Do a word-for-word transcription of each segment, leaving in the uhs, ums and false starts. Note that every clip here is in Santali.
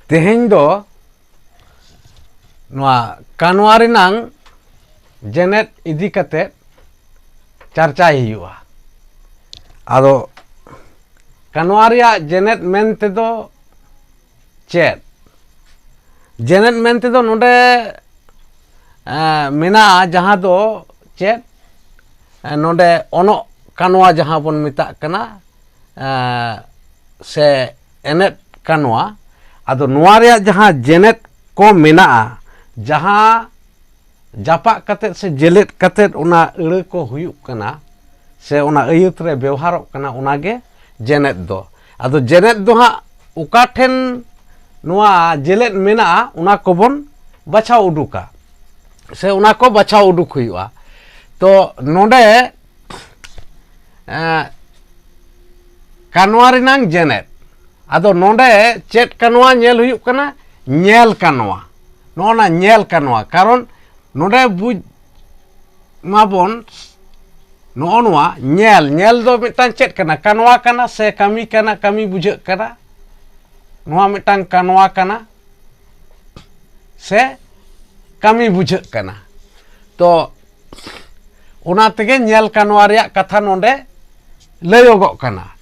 ᱛᱮᱦᱮᱧ ᱫᱚ ᱱᱚᱣᱟ ᱠᱟᱱᱣᱟ ᱨᱮᱱᱟᱝ ᱡᱮᱱᱮᱛ ᱤᱫᱤ ᱠᱟᱛᱮ ᱪᱟᱨᱪᱟᱭ ᱦᱩᱭᱩᱜᱼᱟ᱾ ᱟᱫᱚ ᱠᱟᱱᱣᱟ ᱨᱮᱭᱟᱜ ᱡᱮᱱᱮᱛ ᱢᱮᱱ ᱛᱮᱫᱚ ᱪᱮᱫ? ᱡᱮᱱᱮᱛ ᱢᱮᱱ ᱛᱮᱫᱚ ᱱᱚᱰᱮ, ᱮᱸ, ᱢᱮᱱᱟᱜᱼᱟ, ᱡᱟᱦᱟᱸ ᱫᱚ ᱪᱮᱫ? ᱮᱸ, ᱱᱚᱰᱮ ᱚᱱᱚᱜ ᱠᱟᱱᱣᱟ ᱡᱟᱦᱟᱸ ᱵᱚᱱ ᱢᱮᱛᱟᱜ ᱠᱟᱱᱟ, ᱮᱸ, ᱥᱮ ᱮᱱᱮᱫ ᱠᱟᱱᱣᱟ᱾ ᱟᱫᱚ ᱱᱚᱣᱟ ᱨᱮᱭᱟᱜ ᱡᱟᱦᱟᱸ ᱡᱮᱱᱮᱛ ᱠᱚ ᱢᱮᱱᱟᱜᱼᱟ, ᱡᱟᱦᱟᱸ ᱡᱟᱯᱟᱜ ᱠᱟᱛᱮᱫ ᱥᱮ ᱡᱮᱞᱮᱫ ᱠᱟᱛᱮᱫ ᱚᱱᱟ ᱟᱹᱲᱟᱹ ᱠᱚ ᱦᱩᱭᱩᱜ ᱠᱟᱱᱟ, ᱥᱮ ᱚᱱᱟ ᱟᱹᱭᱟᱹᱛ ᱨᱮ ᱵᱮᱣᱦᱟᱨᱚᱜ ᱠᱟᱱᱟ, ᱚᱱᱟᱜᱮ ᱡᱮᱱᱮᱛ ᱫᱚ᱾ ᱟᱫᱚ ᱡᱮᱱᱮᱛ ᱫᱚ ᱦᱟᱸᱜ ᱚᱠᱟ ᱴᱷᱮᱱ ᱱᱚᱣᱟ ᱡᱮᱞᱮᱫ ᱢᱮᱱᱟᱜᱼᱟ, ᱚᱱᱟ ᱠᱚᱵᱚᱱ ᱵᱟᱪᱷᱟᱣ ᱩᱰᱩᱠᱟ, ᱥᱮ ᱚᱱᱟ ᱠᱚ ᱵᱟᱪᱷᱟᱣ ᱩᱰᱩᱠ ᱦᱩᱭᱩᱜᱼᱟ᱾ ᱛᱚ ᱱᱚᱰᱮ, ᱮᱸ, ᱠᱟᱱᱣᱟ ᱨᱮᱱᱟᱝ ᱡᱮᱱᱮᱛ᱾ ᱟᱫᱚ ᱱᱚᱰᱮ ᱪᱮᱫ ᱠᱟᱱᱣᱟ ᱧᱮᱞ ᱦᱩᱭᱩᱜ ᱠᱟᱱᱟ? ᱧᱮᱞ ᱠᱟᱱᱣᱟ᱾ ᱱᱚᱜᱼᱚ ᱱᱟ ᱧᱮᱞ ᱠᱟᱱᱣᱟ, ᱠᱟᱨᱚᱱ ᱱᱚᱰᱮ ᱵᱩᱡᱽ ᱢᱟᱵᱚᱱ, ᱱᱚᱜᱼᱚ ᱱᱚᱣᱟ ᱧᱮᱞ, ᱧᱮᱞ ᱫᱚ ᱢᱤᱫᱴᱟᱝ ᱪᱮᱫ ᱠᱟᱱᱟ? ᱠᱟᱱᱣᱟ ᱠᱟᱱᱟ ᱥᱮ ᱠᱟᱹᱢᱤ ᱠᱟᱱᱟ, ᱠᱟᱹᱢᱤ ᱵᱩᱡᱷᱟᱹᱜ ᱠᱟᱱᱟ? ᱱᱚᱣᱟ ᱢᱤᱫᱴᱟᱝ ᱠᱟᱱᱣᱟ ᱠᱟᱱᱟ ᱥᱮ ᱠᱟᱹᱢᱤ ᱵᱩᱡᱷᱟᱹᱜ ᱠᱟᱱᱟ? ᱛᱚ ᱚᱱᱟ ᱛᱮᱜᱮ ᱧᱮᱞ ᱠᱟᱱᱣᱟ ᱨᱮᱭᱟᱜ ᱠᱟᱛᱷᱟ ᱱᱚᱰᱮ ᱞᱟᱹᱭᱚᱜᱚᱜ ᱠᱟᱱᱟ᱾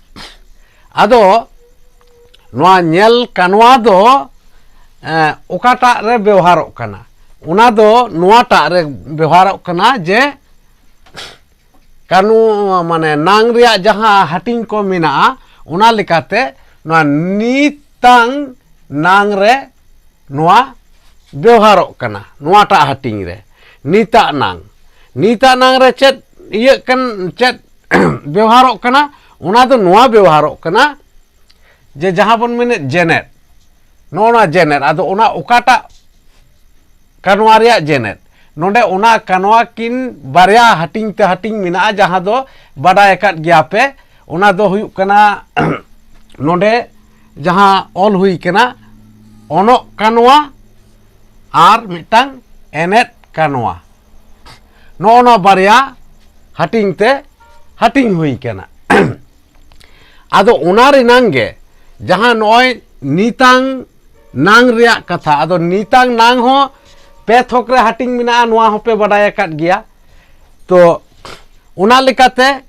ᱟᱫᱚ ᱱᱚᱣᱟ ᱧᱮᱞ ᱠᱟᱱᱣᱟ ᱫᱚ, ᱮᱸ, ᱚᱠᱟᱴᱟᱜ ᱨᱮ ᱵᱮᱣᱦᱟᱨᱚᱜ ᱠᱟᱱᱟ? ᱚᱱᱟ ᱫᱚ ᱱᱚᱣᱟᱴᱟᱜ ᱨᱮ ᱵᱮᱣᱦᱟᱨᱚᱜ ᱠᱟᱱᱟ, ᱡᱮ ᱠᱟᱱᱩ, ᱢᱟᱱᱮ ᱱᱟᱝ ᱨᱮᱭᱟᱜ ᱡᱟᱦᱟᱸ ᱦᱟᱹᱴᱤᱧ ᱠᱚ ᱢᱮᱱᱟᱜᱼᱟ, ᱚᱱᱟ ᱞᱮᱠᱟᱛᱮ ᱱᱚᱣᱟ ᱱᱤᱛᱟᱝ ᱱᱟᱝ ᱨᱮ ᱱᱚᱣᱟ ᱵᱮᱣᱦᱟᱨᱚᱜ ᱠᱟᱱᱟ, ᱱᱚᱣᱟᱴᱟᱜ ᱦᱟᱹᱴᱤᱧ ᱨᱮ᱾ ᱱᱤᱛᱟᱜ ᱱᱟᱝ, ᱱᱤᱛᱟᱜ ᱱᱟᱝ ᱨᱮ ᱪᱮᱫ ᱤᱭᱟᱹᱜ ᱠᱟᱱ, ᱪᱮᱫ ᱵᱮᱣᱦᱟᱨᱚᱜ ᱠᱟᱱᱟ? ᱚᱱᱟ ᱫᱚ ᱱᱚᱣᱟ ᱵᱮᱣᱦᱟᱨᱚᱜ ᱠᱟᱱᱟ, ᱡᱮ ᱡᱟᱦᱟᱸ ᱵᱚᱱ ᱢᱮᱱᱮᱫ ᱡᱮᱱᱮᱛ, ᱱᱚᱜᱼᱚ ᱱᱚᱣᱟ ᱡᱮᱱᱮᱛ᱾ ᱟᱫᱚ ᱚᱱᱟ ᱚᱠᱟᱴᱟᱜ ᱠᱟᱱᱣᱟ ᱨᱮᱭᱟᱜ ᱡᱮᱱᱮᱛ? ᱱᱚᱰᱮ ᱚᱱᱟ ᱠᱟᱱᱣᱟ ᱠᱤᱱ ᱵᱟᱨᱭᱟ ᱦᱟᱹᱴᱤᱧ ᱛᱮ ᱦᱟᱹᱴᱤᱧ ᱢᱮᱱᱟᱜᱼᱟ, ᱡᱟᱦᱟᱸ ᱫᱚ ᱵᱟᱰᱟᱭ ᱟᱠᱟᱫ ᱜᱮᱭᱟ ᱯᱮ᱾ ᱚᱱᱟ ᱫᱚ ᱦᱩᱭᱩᱜ ᱠᱟᱱᱟ ᱱᱚᱰᱮ ᱡᱟᱦᱟᱸ ᱚᱞ ᱦᱩᱭ ᱠᱟᱱᱟ, ᱚᱱᱚᱜ ᱠᱟᱱᱣᱟ ᱟᱨ ᱢᱤᱫᱴᱟᱝ ᱮᱱᱮᱫ ᱠᱟᱱᱣᱟ᱾ ᱱᱚᱜᱼᱚ ᱱᱚᱣᱟ ᱵᱟᱨᱭᱟ ᱦᱟᱹᱴᱤᱧ ᱛᱮ ᱦᱟᱹᱴᱤᱧ ᱦᱩᱭ ᱠᱟᱱᱟ᱾ ᱟᱫᱚ ᱚᱱᱟ ᱨᱮᱱᱟᱝ ᱜᱮ ᱡᱟᱦᱟᱸ ᱱᱚᱜᱼᱚᱭ ᱱᱤᱛᱟᱝ ᱱᱟᱝ ᱨᱮᱭᱟᱜ ᱠᱟᱛᱷᱟ᱾ ᱟᱫᱚ ᱱᱤᱛᱟᱝ ᱱᱟᱝ ᱦᱚᱸ ᱯᱮ ᱛᱷᱚᱠ ᱨᱮ ᱦᱟᱹᱴᱤᱧ ᱢᱮᱱᱟᱜᱼᱟ, ᱱᱚᱣᱟ ᱦᱚᱸᱯᱮ ᱵᱟᱰᱟᱭ ᱟᱠᱟᱫ ᱜᱮᱭᱟ᱾ ᱛᱚ ᱚᱱᱟ ᱞᱮᱠᱟᱛᱮ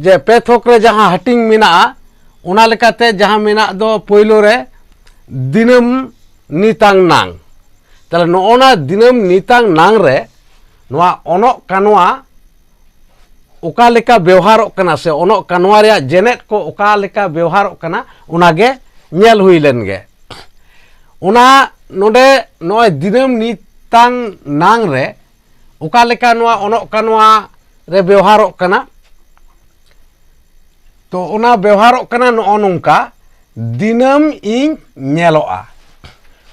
ᱡᱮ ᱯᱮ ᱛᱷᱚᱠ ᱨᱮ ᱡᱟᱦᱟᱸ ᱦᱟᱹᱴᱤᱧ ᱢᱮᱱᱟᱜᱼᱟ, ᱚᱱᱟ ᱞᱮᱠᱟᱛᱮ ᱡᱟᱦᱟᱸ ᱢᱮᱱᱟᱜ ᱫᱚ ᱯᱳᱭᱞᱳ ᱨᱮ ᱫᱤᱱᱟᱹᱢ ᱱᱤᱛᱟᱝ ᱱᱟᱝ᱾ ᱛᱟᱦᱞᱮ ᱱᱚᱜᱼᱚ ᱱᱟ ᱫᱤᱱᱟᱹᱢ ᱱᱤᱛᱟᱝ ᱱᱟᱝ ᱨᱮ ᱱᱚᱣᱟ ᱚᱱᱚᱜ ᱠᱟᱱᱣᱟ ᱚᱠᱟ ᱞᱮᱠᱟ ᱵᱮᱣᱦᱟᱨᱚᱜ ᱠᱟᱱᱟ ᱥᱮ ᱚᱱᱚᱜ ᱠᱟᱱᱣᱟ ᱨᱮᱭᱟᱜ ᱡᱮᱱᱮᱫ ᱠᱚ ᱚᱠᱟ ᱞᱮᱠᱟ ᱵᱮᱣᱦᱟᱨᱚᱜ ᱠᱟᱱᱟ, ᱚᱱᱟ ᱜᱮ ᱧᱮᱞ ᱦᱩᱭ ᱞᱮᱱ ᱜᱮ᱾ ᱚᱱᱟ ᱱᱚᱰᱮ ᱱᱚᱜᱼᱚᱭ ᱫᱤᱱᱟᱹᱢ ᱱᱤᱛᱟᱝ ᱱᱟᱝ ᱨᱮ ᱚᱠᱟ ᱞᱮᱠᱟ ᱱᱚᱣᱟ ᱚᱱᱚᱜ ᱠᱟᱱᱣᱟ ᱨᱮ ᱵᱮᱣᱦᱟᱨᱚᱜ ᱠᱟᱱᱟ? ᱛᱚ ᱚᱱᱟ ᱵᱮᱣᱦᱟᱨᱚᱜ ᱠᱟᱱᱟ ᱱᱚᱜᱼᱚ ᱱᱚᱝᱠᱟ, ᱫᱤᱱᱟᱹᱢ ᱤᱧ ᱧᱮᱞᱚᱜᱼᱟ᱾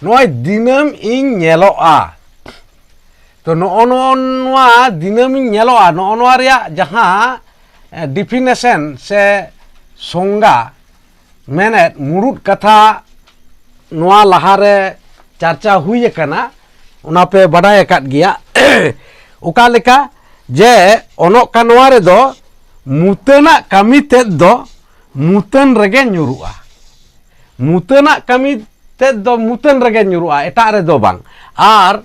ᱱᱚᱜᱼᱚᱭ ᱫᱤᱱᱟᱹᱢ ᱤᱧ ᱧᱮᱞᱚᱜᱼᱟ᱾ ᱛᱚ ᱱᱚᱜᱼᱚ ᱱᱚᱣᱟ ᱫᱤᱱᱟᱹᱢ ᱤᱧ ᱧᱮᱞᱚᱜᱼᱟ, ᱱᱚᱜᱼᱚ ᱱᱚᱣᱟ ᱨᱮᱭᱟᱜ ᱡᱟᱦᱟᱸ ᱰᱤᱯᱷᱤᱱᱮᱥᱚᱱ ᱥᱮ ᱥᱚᱝᱜᱟ, ᱢᱮᱱᱮᱫ ᱢᱩᱲᱩᱫ ᱠᱟᱛᱷᱟ ᱱᱚᱣᱟ ᱞᱟᱦᱟᱨᱮ ᱪᱟᱨᱪᱟ ᱦᱩᱭ ᱟᱠᱟᱱᱟ, ᱚᱱᱟ ᱯᱮ ᱵᱟᱰᱟᱭ ᱟᱠᱟᱫ ᱜᱮᱭᱟ᱾ ᱚᱠᱟ ᱞᱮᱠᱟ ᱡᱮ ᱚᱱᱚᱜ ᱠᱟᱱᱣᱟ ᱨᱮᱫᱚ ᱢᱩᱛᱟᱹᱱᱟᱜ ᱠᱟᱹᱢᱤ ᱛᱮᱫ ᱫᱚ ᱢᱩᱛᱟᱹᱱ ᱨᱮᱜᱮ ᱧᱩᱨᱩᱜᱼᱟ᱾ ᱢᱩᱛᱟᱹᱱᱟᱜ ᱠᱟᱹᱢᱤ ᱛᱮᱫ ᱫᱚ ᱢᱩᱛᱟᱹᱱ ᱨᱮᱜᱮ ᱧᱩᱨᱩᱜᱼᱟ, ᱮᱴᱟᱜ ᱨᱮᱫᱚ ᱵᱟᱝ᱾ ᱟᱨ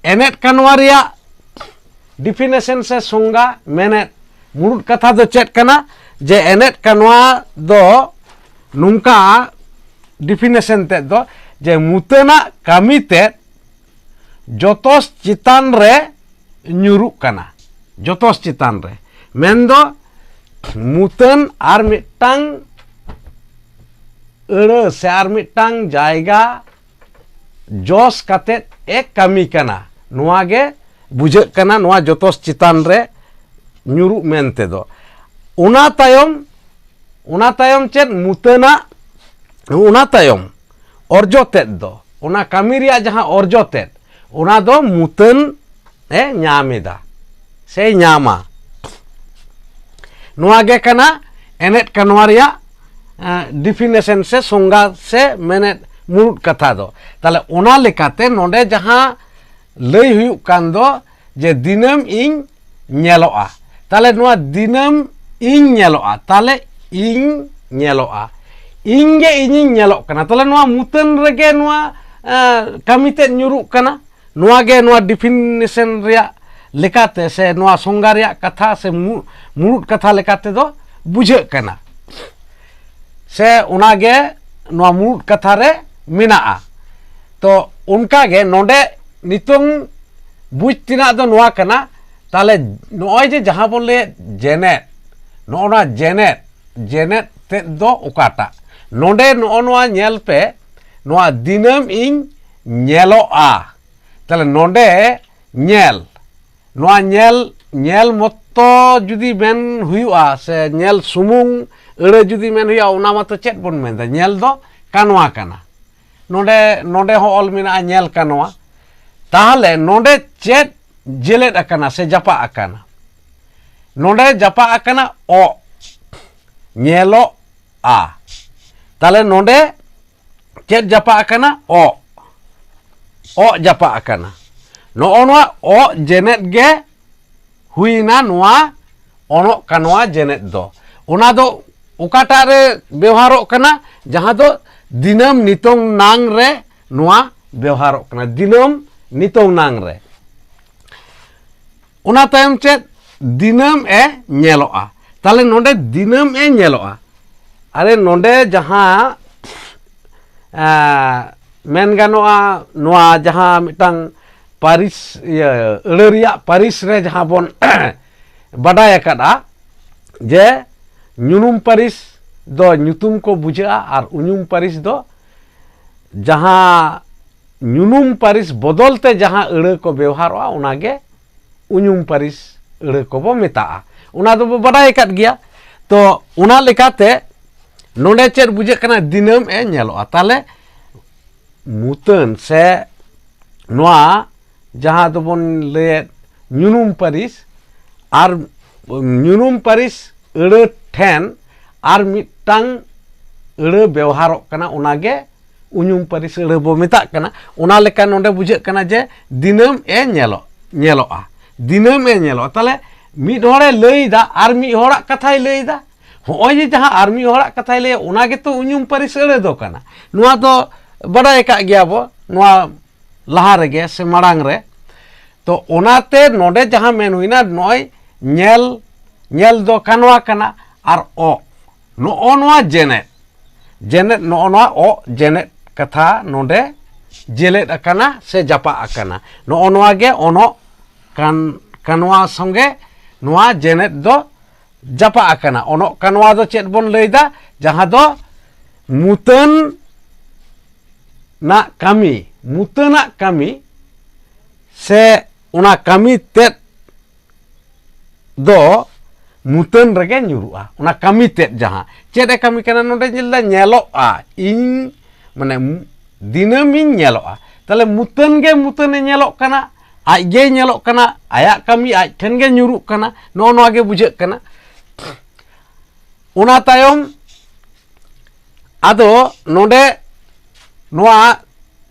ᱮᱱᱮᱫ ᱠᱟᱱᱣᱟ ᱨᱮᱭᱟᱜ ᱰᱤᱯᱷᱤᱱᱮᱥᱚᱱ ᱥᱮ ᱥᱚᱝᱜᱟ, ᱢᱮᱱᱮᱫ ᱢᱩᱲᱩᱫ ᱠᱟᱛᱷᱟ ᱫᱚ ᱪᱮᱫ ᱠᱟᱱᱟ? ᱡᱮ ᱮᱱᱮᱫ ᱠᱟᱱᱣᱟ ᱫᱚ ᱱᱚᱝᱠᱟ ᱰᱤᱯᱷᱤᱱᱮᱥᱚᱱ ᱛᱮᱫ ᱫᱚ ᱡᱮ ᱢᱩᱛᱟᱹᱱᱟᱜ ᱠᱟᱹᱢᱤ ᱛᱮᱫ ᱡᱚᱛᱚᱥ ᱪᱮᱛᱟᱱ ᱨᱮ ᱧᱩᱨᱩᱜ ᱠᱟᱱᱟ, ᱡᱚᱛᱚᱥ ᱪᱮᱛᱟᱱ ᱨᱮ᱾ ᱢᱮᱱᱫᱚ ᱢᱩᱛᱟᱹᱱ ᱟᱨ ᱢᱤᱫᱴᱟᱝ ᱟᱹᱲᱟᱹ ᱥᱮ ᱟᱨ ᱢᱤᱫᱴᱟᱝ ᱡᱟᱭᱜᱟ ᱡᱚᱥ ᱠᱟᱛᱮᱫ ᱮ ᱠᱟᱹᱢᱤ ᱠᱟᱱᱟ, ᱱᱚᱣᱟ ᱜᱮ ᱵᱩᱡᱷᱟᱹᱜ ᱠᱟᱱᱟ ᱱᱚᱣᱟ ᱡᱚᱛᱚᱥ ᱪᱮᱛᱟᱱ ᱨᱮ ᱧᱩᱨᱩᱜ ᱢᱮᱱ ᱛᱮᱫᱚ᱾ ᱚᱱᱟ ᱛᱟᱭᱚᱢ, ᱚᱱᱟ ᱛᱟᱭᱚᱢ ᱪᱮᱫ ᱢᱩᱛᱟᱹᱱᱟᱜ, ᱚᱱᱟ ᱛᱟᱭᱚᱢ ᱚᱨᱡᱚ ᱛᱮᱫ ᱫᱚ, ᱚᱱᱟ ᱠᱟᱹᱢᱤ ᱨᱮᱭᱟᱜ ᱡᱟᱦᱟᱸ ᱚᱨᱡᱚ ᱛᱮᱫ, ᱚᱱᱟ ᱫᱚ ᱢᱩᱛᱟᱹᱱ ᱮ ᱧᱟᱢ ᱮᱫᱟ ᱥᱮᱭ ᱧᱟᱢᱟ᱾ ᱱᱚᱣᱟ ᱜᱮ ᱠᱟᱱᱟ ᱮᱱᱮᱫ ᱠᱟᱱᱣᱟ ᱨᱮᱭᱟᱜ ᱰᱤᱯᱷᱤᱱᱮᱥᱚᱱ ᱥᱮ ᱥᱚᱝᱜᱟ ᱥᱮ ᱢᱮᱱᱮᱫ ᱢᱩᱲᱩᱫ ᱠᱟᱛᱷᱟ ᱫᱚ᱾ ᱛᱟᱦᱞᱮ ᱚᱱᱟ ᱞᱮᱠᱟᱛᱮ ᱱᱚᱰᱮ ᱡᱟᱦᱟᱸ ᱞᱟᱹᱭ ᱦᱩᱭᱩᱜ ᱠᱟᱱ ᱫᱚ ᱡᱮ ᱫᱤᱱᱟᱹᱢ ᱤᱧ ᱧᱮᱞᱚᱜᱼᱟ, ᱛᱟᱦᱞᱮ ᱱᱚᱣᱟ ᱫᱤᱱᱟᱹᱢ ᱤᱧ ᱧᱮᱞᱚᱜᱼᱟ, ᱛᱟᱦᱞᱮ ᱤᱧ ᱧᱮᱞᱚᱜᱼᱟ, ᱤᱧ ᱜᱮ ᱤᱧᱤᱧ ᱧᱮᱞᱚᱜ ᱠᱟᱱᱟ᱾ ᱛᱟᱦᱚᱞᱮ ᱱᱚᱣᱟ ᱢᱩᱛᱟᱹᱱ ᱨᱮᱜᱮ ᱱᱚᱣᱟ ᱠᱟᱹᱢᱤ ᱛᱮᱫ ᱧᱩᱨᱩᱜ ᱠᱟᱱᱟ᱾ ᱱᱚᱣᱟ ᱜᱮ ᱱᱚᱣᱟ ᱰᱤᱯᱷᱤᱱᱮᱥᱚᱱ ᱨᱮᱭᱟᱜ ᱞᱮᱠᱟᱛᱮ ᱥᱮ ᱱᱚᱣᱟ ᱥᱚᱝᱜᱟ ᱨᱮᱭᱟᱜ ᱠᱟᱛᱷᱟ ᱥᱮ ᱢᱩᱲᱩᱫ ᱠᱟᱛᱷᱟ ᱞᱮᱠᱟᱛᱮ ᱫᱚ ᱵᱩᱡᱷᱟᱹᱜ ᱠᱟᱱᱟ, ᱥᱮ ᱚᱱᱟ ᱜᱮ ᱱᱚᱣᱟ ᱢᱩᱲᱩᱫ ᱠᱟᱛᱷᱟ ᱨᱮ ᱢᱮᱱᱟᱜᱼᱟ᱾ ᱛᱚ ᱚᱱᱠᱟ ᱜᱮ ᱱᱚᱰᱮ ᱱᱤᱛᱚᱝ ᱵᱩᱡᱽ ᱛᱮᱱᱟᱜ ᱫᱚ ᱱᱚᱣᱟ ᱠᱟᱱᱟ᱾ ᱛᱟᱦᱚᱞᱮ ᱱᱚᱜᱼᱚᱭ ᱡᱮ ᱡᱟᱦᱟᱸ ᱵᱚᱱ ᱞᱟᱹᱭᱮᱫ ᱡᱮᱱᱮᱫ, ᱱᱚᱜᱼᱚ ᱱᱚᱣᱟ ᱡᱮᱱᱮᱫ, ᱡᱮᱱᱮᱫ ᱛᱮᱫ ᱫᱚ ᱚᱠᱟᱴᱟᱜ? ᱱᱚᱰᱮ ᱱᱚᱜᱼᱚ ᱱᱚᱣᱟ ᱧᱮᱞ ᱯᱮ, ᱱᱚᱣᱟ ᱫᱤᱱᱟᱹᱢ ᱤᱧ ᱧᱮᱞᱚᱜᱼᱟ᱾ ᱛᱟᱦᱚᱞᱮ ᱱᱚᱰᱮ ᱧᱮᱞ, ᱱᱚᱣᱟ ᱧᱮᱞ, ᱧᱮᱞ ᱢᱚᱛᱚ ᱡᱩᱫᱤ ᱢᱮᱱ ᱦᱩᱭᱩᱜᱼᱟ ᱥᱮ ᱧᱮᱞ ᱥᱩᱢᱩᱝ ᱟᱹᱲᱟᱹ ᱡᱩᱫᱤ ᱢᱮᱱ ᱦᱩᱭᱩᱜᱼᱟ, ᱚᱱᱟ ᱢᱟᱛᱚ ᱪᱮᱫ ᱵᱚᱱ ᱢᱮᱱᱫᱟ? ᱧᱮᱞ ᱫᱚ ᱠᱟᱱᱣᱟ ᱠᱟᱱᱟ᱾ ᱱᱚᱰᱮ, ᱱᱚᱰᱮ ᱦᱚᱸ ᱚᱞ ᱢᱮᱱᱟᱜᱼᱟ ᱧᱮᱞ ᱠᱟᱱᱣᱟ᱾ ᱛᱟᱦᱚᱞᱮ ᱱᱚᱰᱮ ᱪᱮᱫ ᱡᱮᱞᱮᱫ ᱟᱠᱟᱱᱟ ᱥᱮ ᱡᱟᱯᱟᱜ ᱟᱠᱟᱱᱟ? ᱱᱚᱰᱮ ᱡᱟᱯᱟᱜ ᱟᱠᱟᱱᱟ ᱚᱜ, ᱧᱮᱞᱚᱜᱼᱟ᱾ ᱛᱟᱦᱚᱞᱮ ᱱᱚᱰᱮ ᱪᱮᱫ ᱡᱟᱯᱟᱜ ᱟᱠᱟᱱᱟ? ᱚᱜ, ᱚᱜ ᱡᱟᱯᱟᱜ ᱟᱠᱟᱱᱟ᱾ ᱱᱚᱜᱼᱚ ᱱᱚᱣᱟ ᱚᱜ ᱡᱮᱱᱮᱫ ᱜᱮ ᱦᱩᱭᱱᱟ ᱱᱚᱣᱟ ᱚᱱᱚᱜ ᱠᱟᱱᱣᱟ ᱡᱮᱱᱮᱫ ᱫᱚ᱾ ᱚᱱᱟ ᱫᱚ ᱚᱠᱟᱴᱟᱜ ᱨᱮ ᱵᱮᱣᱦᱟᱨᱚᱜ ᱠᱟᱱᱟ? ᱡᱟᱦᱟᱸ ᱫᱚ ᱫᱤᱱᱟᱹᱢ ᱱᱤᱛᱚᱝ ᱱᱟᱝ ᱨᱮ ᱱᱚᱣᱟ ᱵᱮᱣᱦᱟᱨᱚᱜ ᱠᱟᱱᱟ, ᱫᱤᱱᱟᱹᱢ ᱱᱤᱛᱚᱝ ᱱᱟᱝ ᱨᱮ᱾ ᱚᱱᱟ ᱛᱟᱭᱚᱢ ᱪᱮᱫ? ᱫᱤᱱᱟᱹᱢ ᱮ ᱧᱮᱞᱚᱜᱼᱟ᱾ ᱛᱟᱦᱚᱞᱮ ᱱᱚᱰᱮ ᱫᱤᱱᱟᱹᱢ ᱮ ᱧᱮᱞᱚᱜᱼᱟ᱾ ᱟᱨᱮ, ᱱᱚᱰᱮ ᱡᱟᱦᱟᱸ, ᱮᱸ, ᱢᱮᱱ ᱜᱟᱱᱚᱜᱼᱟ, ᱱᱚᱣᱟ ᱡᱟᱦᱟᱸ ᱢᱤᱫᱴᱟᱝ ᱯᱟᱹᱨᱤᱥ, ᱤᱭᱟᱹ, ᱟᱹᱲᱟᱹ ᱨᱮᱭᱟᱜ ᱯᱟᱹᱨᱤᱥ ᱨᱮ ᱡᱟᱦᱟᱸ ᱵᱚᱱ ᱵᱟᱰᱟᱭ ᱟᱠᱟᱫᱼᱟ ᱡᱮ ᱧᱩᱱᱩᱢ ᱯᱟᱹᱨᱤᱥ ᱫᱚ ᱧᱩᱛᱩᱢ ᱠᱚ ᱵᱩᱡᱷᱟᱹᱜᱼᱟ ᱟᱨ ᱩᱧᱩᱢ ᱯᱟᱹᱨᱤᱥ ᱫᱚ ᱡᱟᱦᱟᱸ ᱧᱩᱱᱩᱢ ᱯᱟᱹᱨᱤᱥ ᱵᱚᱫᱚᱞ ᱛᱮ ᱡᱟᱦᱟᱸ ᱟᱹᱲᱟᱹ ᱠᱚ ᱵᱮᱣᱦᱟᱨᱚᱜᱼᱟ, ᱚᱱᱟ ᱜᱮ ᱩᱧᱩᱢ ᱯᱟᱹᱨᱤᱥ ᱟᱹᱲᱟᱹ ᱠᱚᱵᱚ ᱢᱮᱛᱟᱜᱼᱟ᱾ ᱚᱱᱟ ᱫᱚᱵᱚ ᱵᱟᱰᱟᱭ ᱟᱠᱟᱫ ᱜᱮᱭᱟ᱾ ᱛᱚ, ᱚᱱᱟ ᱞᱮᱠᱟᱛᱮ ᱱᱚᱰᱮ ᱪᱮᱫ ᱵᱩᱡᱷᱟᱹᱜ ᱠᱟᱱᱟ? ᱫᱤᱱᱟᱹᱢ ᱮ ᱧᱮᱞᱚᱜᱼᱟ᱾ ᱛᱟᱦᱚᱞᱮ ᱢᱩᱛᱟᱹᱱ ᱥᱮ ᱱᱚᱣᱟ ᱡᱟᱦᱟᱸ ᱫᱚᱵᱚᱱ ᱞᱟᱹᱭᱮᱫ ᱧᱩᱱᱩᱢ ᱯᱟᱹᱨᱤᱥ, ᱟᱨ ᱧᱩᱱᱩᱢ ᱯᱟᱹᱨᱤᱥ ᱟᱹᱲᱟᱹ ᱴᱷᱮᱱ ᱟᱨ ᱢᱤᱫᱴᱟᱝ ᱟᱹᱲᱟᱹ ᱵᱮᱣᱦᱟᱨᱚᱜ ᱠᱟᱱᱟ, ᱚᱱᱟᱜᱮ ᱩᱧᱩᱢ ᱯᱟᱹᱨᱤᱥ ᱟᱹᱲᱟᱹ ᱵᱚ ᱢᱮᱛᱟᱜ ᱠᱟᱱᱟ᱾ ᱚᱱᱟ ᱞᱮᱠᱟ ᱱᱚᱰᱮ ᱵᱩᱡᱷᱟᱹᱜ ᱠᱟᱱᱟ ᱡᱮ ᱫᱤᱱᱟᱹᱢ ᱮ ᱧᱮᱞᱚᱜ, ᱧᱮᱞᱚᱜᱼᱟ, ᱫᱤᱱᱟᱹᱢ ᱮ ᱧᱮᱞᱚᱜᱼᱟ᱾ ᱛᱟᱦᱚᱞᱮ ᱢᱤᱫ ᱦᱚᱲᱮ ᱞᱟᱹᱭᱫᱟ ᱟᱨ ᱢᱤᱫ ᱦᱚᱲᱟᱜ ᱠᱟᱛᱷᱟᱭ ᱞᱟᱹᱭᱫᱟ, ᱦᱚᱸᱜᱼᱚᱭ ᱡᱮ ᱡᱟᱦᱟᱸ ᱟᱨ ᱢᱤᱫ ᱦᱚᱲᱟᱜ ᱠᱟᱛᱷᱟᱭ ᱞᱟᱹᱭᱟ, ᱚᱱᱟ ᱜᱮᱛᱚ ᱩᱧᱩᱢ ᱯᱟᱹᱨᱤᱥ ᱟᱹᱲᱟᱹ ᱫᱚ ᱠᱟᱱᱟ᱾ ᱱᱚᱣᱟ ᱫᱚ ᱵᱟᱰᱟᱭ ᱟᱠᱟᱫ ᱜᱮᱭᱟ ᱵᱚ, ᱱᱚᱣᱟ ᱞᱟᱦᱟ ᱨᱮᱜᱮ ᱥᱮ ᱢᱟᱲᱟᱝ ᱨᱮ᱾ ᱛᱚ ᱚᱱᱟᱛᱮ ᱱᱚᱰᱮ ᱡᱟᱦᱟᱸ ᱢᱮᱱ ᱦᱩᱭᱱᱟ, ᱱᱚᱜᱼᱚᱭ ᱧᱮᱞ, ᱧᱮᱞ ᱫᱚ ᱠᱟᱱᱣᱟ ᱠᱟᱱᱟ, ᱟᱨ ᱚᱜ, ᱱᱚᱜᱼᱚ ᱱᱚᱣᱟ ᱡᱮᱱᱮᱫ, ᱡᱮᱱᱮᱫ, ᱱᱚᱜᱼᱚ ᱱᱚᱣᱟ ᱚᱜ ᱡᱮᱱᱮᱫ ᱠᱟᱛᱷᱟ ᱱᱚᱰᱮ ᱡᱮᱞᱮᱫ ᱟᱠᱟᱱᱟ ᱥᱮ ᱡᱟᱯᱟᱜ ᱟᱠᱟᱱᱟ᱾ ᱱᱚᱜᱼᱚ ᱱᱚᱣᱟ ᱜᱮ ᱚᱱᱚᱜ ᱠᱟᱱ, ᱠᱟᱱᱣᱟ ᱥᱚᱸᱜᱮ ᱱᱚᱣᱟ ᱡᱮᱱᱮᱫ ᱫᱚ ᱡᱟᱯᱟᱜ ᱟᱠᱟᱱᱟ᱾ ᱚᱱᱚᱜ ᱠᱟᱱᱣᱟ ᱫᱚ ᱪᱮᱫ ᱵᱚᱱ ᱞᱟᱹᱭᱫᱟ? ᱡᱟᱦᱟᱸ ᱫᱚ ᱢᱩᱛᱟᱹᱱ ᱱᱟᱜ ᱠᱟᱹᱢᱤ, ᱢᱩᱛᱟᱹᱱᱟᱜ ᱠᱟᱹᱢᱤ ᱥᱮ ᱚᱱᱟ ᱠᱟᱹᱢᱤ ᱛᱮᱫ ᱫᱚ ᱢᱩᱛᱟᱹᱱ ᱨᱮᱜᱮ ᱧᱩᱨᱩᱜᱼᱟ᱾ ᱚᱱᱟ ᱠᱟᱹᱢᱤ ᱛᱮᱫ ᱡᱟᱦᱟᱸ ᱪᱮᱫ ᱮ ᱠᱟᱹᱢᱤ ᱠᱟᱱᱟ, ᱱᱚᱰᱮ ᱧᱮᱞ ᱫᱟ, ᱧᱮᱞᱚᱜᱼᱟ, ᱤᱧ ᱢᱟᱱᱮ ᱢᱩ-, ᱫᱤᱱᱟᱹᱢᱤᱧ ᱧᱮᱞᱚᱜᱼᱟ᱾ ᱛᱟᱦᱞᱮ ᱢᱩᱛᱟᱹᱱ ᱜᱮ ᱢᱩᱛᱟᱹᱱᱮ ᱧᱮᱞᱚᱜ ᱠᱟᱱᱟ, ᱟᱡ ᱜᱮᱭ ᱧᱮᱞᱚᱜ ᱠᱟᱱᱟ, ᱟᱭᱟᱜ ᱠᱟᱹᱢᱤ ᱟᱡ ᱴᱷᱮᱱ ᱜᱮ ᱧᱩᱨᱩᱜ ᱠᱟᱱᱟ, ᱱᱚᱜᱼᱚ ᱱᱚᱣᱟ ᱜᱮ ᱵᱩᱡᱷᱟᱹᱜ ᱠᱟᱱᱟ᱾ ᱚᱱᱟ ᱛᱟᱭᱚᱢ ᱟᱫᱚ ᱱᱚᱰᱮ ᱱᱚᱣᱟ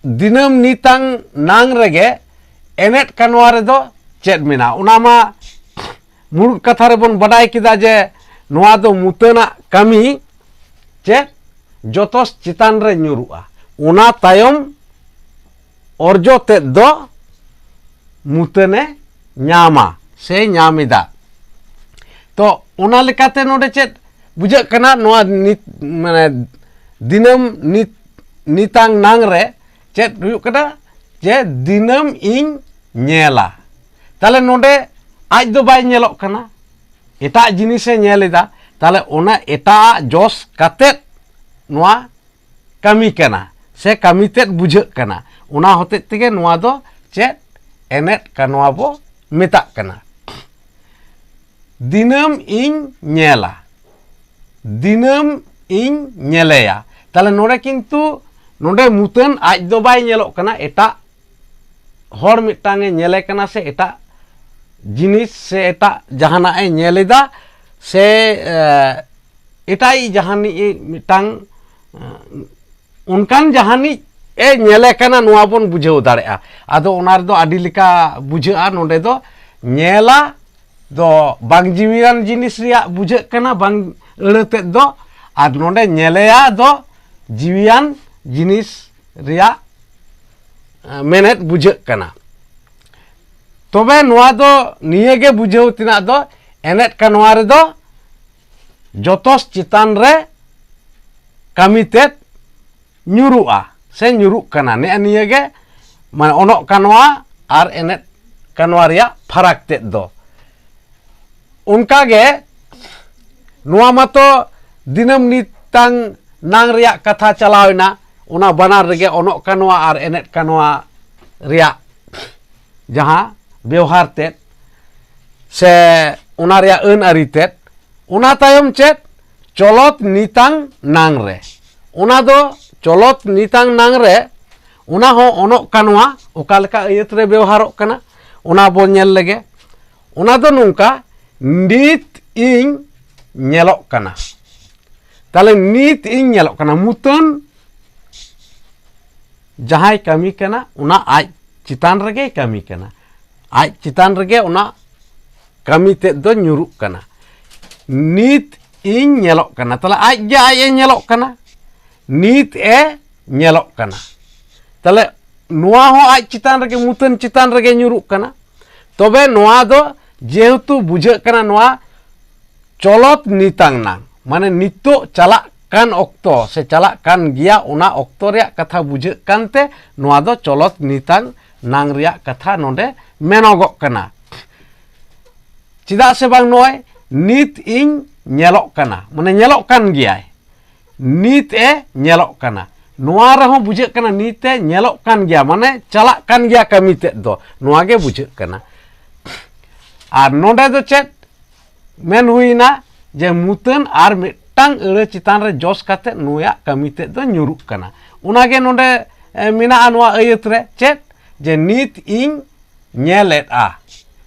ᱫᱤᱱᱟᱹᱢ ᱱᱤᱛᱟᱝ ᱱᱟᱝ ᱨᱮᱜᱮ ᱮᱱᱮᱫ ᱠᱟᱱᱣᱟ ᱨᱮᱫᱚ ᱪᱮᱫ ᱢᱮᱱᱟᱜᱼᱟ? ᱚᱱᱟ ᱢᱟ ᱢᱩᱲᱩᱫ ᱠᱟᱛᱷᱟ ᱨᱮᱵᱚᱱ ᱵᱟᱰᱟᱭ ᱠᱮᱫᱟ ᱡᱮ ᱱᱚᱣᱟ ᱫᱚ ᱢᱩᱛᱟᱹᱱᱟᱜ ᱠᱟᱹᱢᱤ ᱪᱮᱫ ᱡᱚᱛᱚᱥ ᱪᱮᱛᱟᱱ ᱨᱮ ᱧᱩᱨᱩᱜᱼᱟ᱾ ᱚᱱᱟ ᱛᱟᱭᱚᱢ ᱚᱨᱡᱚ ᱛᱮᱫ ᱫᱚ ᱢᱩᱛᱟᱹᱱᱮ ᱧᱟᱢᱟ ᱥᱮ ᱧᱟᱢ ᱮᱫᱟ᱾ ᱛᱚ ᱚᱱᱟ ᱞᱮᱠᱟᱛᱮ ᱱᱚᱰᱮ ᱪᱮᱫ ᱵᱩᱡᱷᱟᱹᱜ ᱠᱟᱱᱟ? ᱱᱚᱣᱟ ᱱᱤᱛ, ᱢᱟᱱᱮ ᱫᱤᱱᱟᱹᱢ ᱱᱤᱛ, ᱱᱤᱛᱟᱝ ᱱᱟᱝ ᱨᱮ ᱪᱮᱫ ᱦᱩᱭᱩᱜ ᱠᱟᱱᱟ? ᱡᱮ ᱫᱤᱱᱟᱹᱢ ᱤᱧ ᱧᱮᱞᱟ᱾ ᱛᱟᱦᱞᱮ ᱱᱚᱰᱮ ᱟᱡ ᱫᱚ ᱵᱟᱭ ᱧᱮᱞᱚᱜ ᱠᱟᱱᱟ, ᱮᱴᱟᱜ ᱡᱤᱱᱤᱥᱮ ᱧᱮᱞ ᱮᱫᱟ᱾ ᱛᱟᱦᱞᱮ ᱚᱱᱟ ᱮᱴᱟᱜ ᱟᱜ ᱡᱚᱥ ᱠᱟᱛᱮᱫ ᱱᱚᱣᱟ ᱠᱟᱹᱢᱤ ᱠᱟᱱᱟ ᱥᱮ ᱠᱟᱹᱢᱤ ᱛᱮᱫ ᱵᱩᱡᱷᱟᱹᱜ ᱠᱟᱱᱟ᱾ ᱚᱱᱟ ᱦᱚᱛᱮᱡ ᱛᱮᱜᱮ ᱱᱚᱣᱟ ᱫᱚ ᱪᱮᱫ ᱮᱱᱮᱫ ᱠᱟᱱᱣᱟ ᱵᱚ ᱢᱮᱛᱟᱜ ᱠᱟᱱᱟ᱾ ᱫᱤᱱᱟᱹᱢ ᱤᱧ ᱧᱮᱞᱟ, ᱫᱤᱱᱟᱹᱢ ᱤᱧ ᱧᱮᱞᱮᱭᱟ᱾ ᱛᱟᱦᱞᱮ ᱱᱚᱰᱮ ᱠᱤᱱᱛᱩ ᱱᱚᱰᱮ ᱢᱩᱛᱟᱹᱱ ᱟᱡ ᱫᱚ ᱵᱟᱭ ᱧᱮᱞᱚᱜ ᱠᱟᱱᱟ, ᱮᱴᱟᱜ ᱦᱚᱲ ᱢᱤᱫᱴᱟᱝ ᱮ ᱧᱮᱞᱮ ᱠᱟᱱᱟ ᱥᱮ ᱮᱴᱟᱜ ᱡᱤᱱᱤᱥ ᱥᱮ ᱮᱴᱟᱜ ᱡᱟᱦᱟᱱᱟᱜ ᱮ ᱧᱮᱞ ᱮᱫᱟ ᱥᱮ, ᱮ, ᱮᱴᱟᱜ ᱡᱟᱦᱟᱱᱤᱡ ᱢᱤᱫᱴᱟᱝ, ᱮ, ᱚᱱᱠᱟᱱ ᱡᱟᱦᱟᱱᱤᱡ ᱮ ᱧᱮᱞᱮ ᱠᱟᱱᱟ, ᱱᱚᱣᱟ ᱵᱚᱱ ᱵᱩᱡᱷᱟᱹᱣ ᱫᱟᱲᱮᱭᱟᱜᱼᱟ᱾ ᱟᱫᱚ ᱚᱱᱟ ᱨᱮᱫᱚ ᱟᱹᱰᱤ ᱞᱮᱠᱟ ᱵᱩᱡᱷᱟᱹᱜᱼᱟ᱾ ᱱᱚᱰᱮ ᱫᱚ ᱧᱮᱞᱟ ᱫᱚ ᱵᱟᱝ ᱡᱤᱣᱤᱭᱟᱱ ᱡᱤᱱᱤᱥ ᱨᱮᱭᱟᱜ ᱵᱩᱡᱷᱟᱹᱜ ᱠᱟᱱᱟ, ᱵᱟᱝ, ᱟᱹᱲᱟᱹ ᱛᱮᱫ ᱫᱚ, ᱟᱨ ᱱᱚᱰᱮ ᱧᱮᱞᱮᱭᱟ ᱫᱚ ᱡᱤᱣᱤᱭᱟᱱ ᱡᱤᱱᱤᱥ ᱨᱮᱭᱟᱜ ᱢᱮᱱᱮᱫ ᱵᱩᱡᱷᱟᱹᱜ ᱠᱟᱱᱟ᱾ ᱛᱚᱵᱮ ᱱᱚᱣᱟ ᱫᱚ ᱱᱤᱭᱟᱹ ᱜᱮ ᱵᱩᱡᱷᱟᱹᱣ ᱛᱮᱱᱟᱜ ᱫᱚ, ᱮᱱᱮᱫ ᱠᱟᱱᱣᱟ ᱨᱮᱫᱚ ᱡᱚᱛᱚᱥ ᱪᱮᱛᱟᱱ ᱨᱮ ᱠᱟᱹᱢᱤ ᱛᱮᱫ ᱧᱩᱨᱩᱜᱼᱟ ᱥᱮ ᱧᱩᱨᱩᱜ ᱠᱟᱱᱟ᱾ ᱱᱮᱜᱼᱮ ᱱᱤᱭᱟᱹ ᱜᱮ ᱢᱟᱱᱮ ᱚᱱᱚᱜ ᱠᱟᱱᱣᱟ ᱟᱨ ᱮᱱᱮᱫ ᱠᱟᱱᱣᱟ ᱨᱮᱭᱟᱜ ᱯᱷᱟᱨᱟᱠ ᱛᱮᱫ ᱫᱚ᱾ ᱚᱱᱠᱟ ᱜᱮ ᱱᱚᱣᱟ ᱢᱟᱛᱚ ᱫᱤᱱᱟᱹᱢ ᱱᱤᱛᱟᱝ ᱱᱟᱝ ᱨᱮᱭᱟᱜ ᱠᱟᱛᱷᱟ ᱪᱟᱞᱟᱣ ᱮᱱᱟ, ᱚᱱᱟ ᱵᱟᱱᱟᱨ ᱨᱮᱜᱮ ᱚᱱᱚᱜ ᱠᱟᱱᱣᱟ ᱟᱨ ᱮᱱᱮᱫ ᱠᱟᱱᱣᱟ ᱨᱮᱭᱟᱜ ᱡᱟᱦᱟᱸ ᱵᱮᱣᱦᱟᱨ ᱛᱮᱫ ᱥᱮ ᱚᱱᱟ ᱨᱮᱭᱟᱜ ᱟᱹᱱ ᱟᱹᱨᱤ ᱛᱮᱫ᱾ ᱚᱱᱟ ᱛᱟᱭᱚᱢ ᱪᱮᱫ? ᱪᱚᱞᱚᱛ ᱱᱤᱛᱟᱝ ᱱᱟᱝ ᱨᱮ᱾ ᱚᱱᱟ ᱫᱚ ᱪᱚᱞᱚᱛ ᱱᱤᱛᱟᱝ ᱱᱟᱝ ᱨᱮ, ᱚᱱᱟ ᱦᱚᱸ ᱚᱱᱚᱜ ᱠᱟᱱᱣᱟ ᱚᱠᱟ ᱞᱮᱠᱟ ᱟᱹᱭᱟᱹᱛ ᱨᱮ ᱵᱮᱣᱦᱟᱨᱚᱜ ᱠᱟᱱᱟ, ᱚᱱᱟ ᱵᱚᱱ ᱧᱮᱞ ᱞᱮᱜᱮ᱾ ᱚᱱᱟ ᱫᱚ ᱱᱚᱝᱠᱟ, ᱱᱤᱛ ᱤᱧ ᱧᱮᱞᱚᱜ ᱠᱟᱱᱟ᱾ ᱛᱟᱦᱞᱮ ᱱᱤᱛ ᱤᱧ ᱧᱮᱞᱚᱜ ᱠᱟᱱᱟ, ᱢᱩᱛᱟᱹᱱ ᱡᱟᱦᱟᱸᱭ ᱠᱟᱹᱢᱤ ᱠᱟᱱᱟ, ᱚᱱᱟ ᱟᱡ ᱪᱮᱛᱟᱱ ᱨᱮᱜᱮᱭ ᱠᱟᱹᱢᱤ ᱠᱟᱱᱟ, ᱟᱡ ᱪᱮᱛᱟᱱ ᱨᱮᱜᱮ ᱚᱱᱟ ᱠᱟᱹᱢᱤ ᱛᱮᱫ ᱫᱚ ᱧᱩᱨᱩᱜ ᱠᱟᱱᱟ᱾ ᱱᱤᱛ ᱤᱧ ᱧᱮᱞᱚᱜ ᱠᱟᱱᱟ, ᱛᱟᱦᱞᱮ ᱟᱡ ᱜᱮ ᱟᱡ ᱮ ᱧᱮᱞᱚᱜ ᱠᱟᱱᱟ, ᱱᱤᱛ ᱮ ᱧᱮᱞᱚᱜ ᱠᱟᱱᱟ᱾ ᱛᱟᱦᱞᱮ ᱱᱚᱣᱟ ᱦᱚᱸ ᱟᱡ ᱪᱮᱛᱟᱱ ᱨᱮᱜᱮ, ᱢᱩᱛᱟᱹᱱ ᱪᱮᱛᱟᱱ ᱨᱮᱜᱮ ᱧᱩᱨᱩᱜ ᱠᱟᱱᱟ᱾ ᱛᱚᱵᱮ ᱱᱚᱣᱟ ᱫᱚ ᱡᱮᱦᱮᱛᱩ ᱵᱩᱡᱷᱟᱹᱜ ᱠᱟᱱᱟ ᱱᱚᱣᱟ ᱪᱚᱞᱚᱛ ᱱᱤᱛᱟᱝ ᱱᱟᱝ, ᱢᱟᱱᱮ ᱱᱤᱛᱚᱜ ᱪᱟᱞᱟᱜ ᱠᱟᱱ ᱚᱠᱛᱚ ᱥᱮ ᱪᱟᱞᱟᱜ ᱠᱟᱱ ᱜᱮᱭᱟ, ᱚᱱᱟ ᱚᱠᱛᱚ ᱨᱮᱭᱟᱜ ᱠᱟᱛᱷᱟ ᱵᱩᱡᱷᱟᱹᱜ ᱠᱟᱱᱛᱮ ᱱᱚᱣᱟ ᱫᱚ ᱪᱚᱞᱚᱛ ᱱᱤᱛᱟᱝ ᱱᱟᱝ ᱨᱮᱭᱟᱜ ᱠᱟᱛᱷᱟ ᱱᱚᱰᱮ ᱢᱮᱱᱚᱜᱚᱜ ᱠᱟᱱᱟ᱾ ᱪᱮᱫᱟᱜ ᱥᱮ ᱵᱟᱝ ᱱᱚᱜᱼᱚᱭ ᱱᱤᱛ ᱤᱧ ᱧᱮᱞᱚᱜ ᱠᱟᱱᱟ, ᱢᱟᱱᱮ ᱧᱮᱞᱚᱜ ᱠᱟᱱ ᱜᱮᱭᱟᱭ, ᱱᱤᱛ ᱮ ᱧᱮᱞᱚᱜ ᱠᱟᱱᱟ᱾ ᱱᱚᱣᱟ ᱨᱮᱦᱚᱸ ᱵᱩᱡᱷᱟᱹᱜ ᱠᱟᱱᱟ ᱱᱤᱛ ᱮ ᱧᱮᱞᱚᱜ ᱠᱟᱱ ᱜᱮᱭᱟ, ᱢᱟᱱᱮ ᱪᱟᱞᱟᱜ ᱠᱟᱱ ᱜᱮᱭᱟ ᱠᱟᱹᱢᱤ ᱛᱮᱫ ᱫᱚ, ᱱᱚᱣᱟ ᱜᱮ ᱵᱩᱡᱷᱟᱹᱜ ᱠᱟᱱᱟ᱾ ᱟᱨ ᱱᱚᱰᱮ ᱫᱚ ᱪᱮᱫ ᱢᱮᱱ ᱦᱩᱭᱱᱟ? ᱡᱮ ᱢᱩᱛᱟᱹᱱ ᱟᱨ ᱢᱤᱫᱴᱟᱝ ᱟᱹᱲᱟᱹ ᱪᱮᱛᱟᱱ ᱨᱮ ᱡᱚᱥ ᱠᱟᱛᱮ ᱱᱩᱭᱟᱜ ᱠᱟᱹᱢᱤ ᱛᱮᱫ ᱫᱚ ᱧᱩᱨᱩᱜ ᱠᱟᱱᱟ᱾ ᱚᱱᱟᱜᱮ ᱱᱚᱰᱮ, ᱮ, ᱢᱮᱱᱟᱜᱼᱟ ᱱᱚᱣᱟ ᱟᱹᱭᱟᱹᱛ ᱨᱮ᱾ ᱪᱮᱫ? ᱡᱮ ᱱᱤᱛ ᱤᱧ ᱧᱮᱞᱮᱫᱼᱟ᱾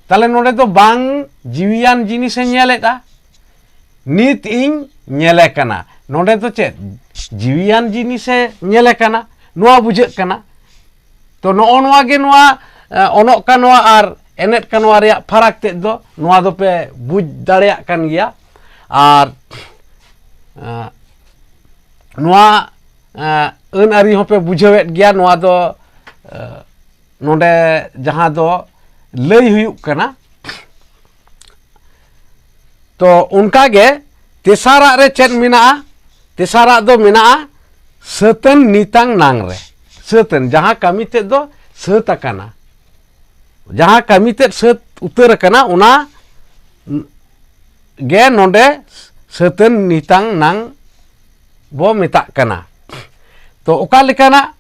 ᱛᱟᱦᱞᱮ ᱱᱚᱰᱮ ᱫᱚ ᱵᱟᱝ ᱡᱤᱣᱤᱭᱟᱱ ᱡᱤᱱᱤᱥᱮ ᱧᱮᱞᱮᱫᱼᱟ, ᱱᱤᱛ ᱤᱧ ᱧᱮᱞᱮ ᱠᱟᱱᱟ᱾ ᱱᱚᱰᱮ ᱫᱚ ᱪᱮᱫ? ᱡᱤᱣᱤᱭᱟᱱ ᱡᱤᱱᱤᱥᱮ ᱧᱮᱞᱮ ᱠᱟᱱᱟ, ᱱᱚᱣᱟ ᱵᱩᱡᱷᱟᱹᱜ ᱠᱟᱱᱟ᱾ ᱛᱚ ᱱᱚᱜᱼᱚ ᱱᱚᱣᱟ ᱜᱮ ᱱᱚᱣᱟ, ᱮ, ᱚᱱᱚᱜ ᱠᱟᱱᱣᱟ ᱟᱨ ᱮᱱᱮᱫ ᱠᱟᱱᱣᱟ ᱨᱮᱭᱟᱜ ᱯᱷᱟᱨᱟᱠ ᱛᱮᱫ ᱫᱚ, ᱱᱚᱣᱟ ᱫᱚᱯᱮ ᱵᱩᱡᱽ ᱫᱟᱲᱮᱭᱟᱜ ᱠᱟᱱ ᱜᱮᱭᱟ᱾ ᱟᱨ ᱮᱸ, ᱱᱚᱣᱟ, ᱮᱸ, ᱟᱹᱱ ᱟᱹᱨᱤ ᱦᱚᱸᱯᱮ ᱵᱩᱡᱷᱟᱹᱣᱮᱫ ᱜᱮᱭᱟ᱾ ᱱᱚᱣᱟ ᱫᱚ, ᱮᱸ, ᱱᱚᱰᱮ ᱡᱟᱦᱟᱸ ᱫᱚ ᱞᱟᱹᱭ ᱦᱩᱭᱩᱜ ᱠᱟᱱᱟ᱾ ᱛᱚ ᱚᱱᱠᱟ ᱜᱮ ᱛᱮᱥᱟᱨᱟᱜ ᱨᱮ ᱪᱮᱫ ᱢᱮᱱᱟᱜᱼᱟ? ᱛᱮᱥᱟᱨᱟᱜ ᱫᱚ ᱢᱮᱱᱟᱜᱼᱟ ᱥᱟᱹᱛᱟᱹᱱ ᱱᱤᱛᱟᱝ ᱱᱟᱝ ᱨᱮ᱾ ᱥᱟᱹᱛᱟᱹᱱ, ᱡᱟᱦᱟᱸ ᱠᱟᱹᱢᱤ ᱛᱮᱫ ᱫᱚ ᱥᱟᱹᱛ ᱟᱠᱟᱱᱟ, ᱡᱟᱦᱟᱸ ᱠᱟᱹᱢᱤ ᱛᱮᱫ ᱥᱟᱹᱛ ᱩᱛᱟᱹᱨ ᱟᱠᱟᱱᱟ, ᱚᱱᱟ ᱜᱮ ᱱᱚᱰᱮ ᱥᱟᱹᱛᱟᱹᱱ ᱱᱤᱛᱟᱝ ᱱᱟᱝ ᱵᱚ ᱢᱮᱛᱟᱜ ᱠᱟᱱᱟ᱾ ᱛᱚ ᱚᱠᱟ ᱞᱮᱠᱟᱱᱟᱜ?